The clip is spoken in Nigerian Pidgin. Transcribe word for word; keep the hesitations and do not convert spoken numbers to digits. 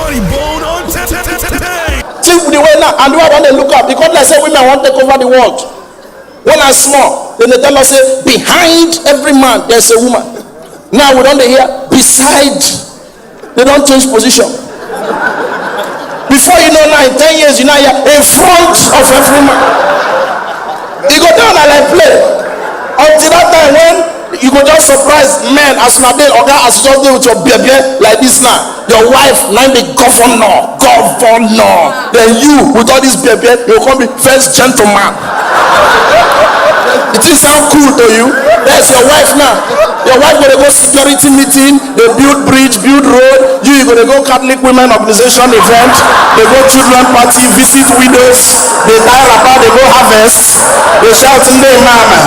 Bone on t- t- t- t- See the way now, and the way I want to look up because I say women want to take over the world. When I small, then they tell us say behind every man there's a woman. Now we don't hear beside. They don't change position. Before you know now, in ten years, you now hear in front of every man. You go down and like play. Until that time when you go just surprise men as una dey oga as you just dey with your baby like this now. Your wife na im be governor, governor. Then you with all this baby, you come be first gentleman. It is sound cool to you. That's your wife now. Your wife gonna go security meeting, they build bridge, build road. You, you gonna go Catholic Women Organization event, they go children party, visit widows, they tie wrapper, they go harvest, they shout in the mama.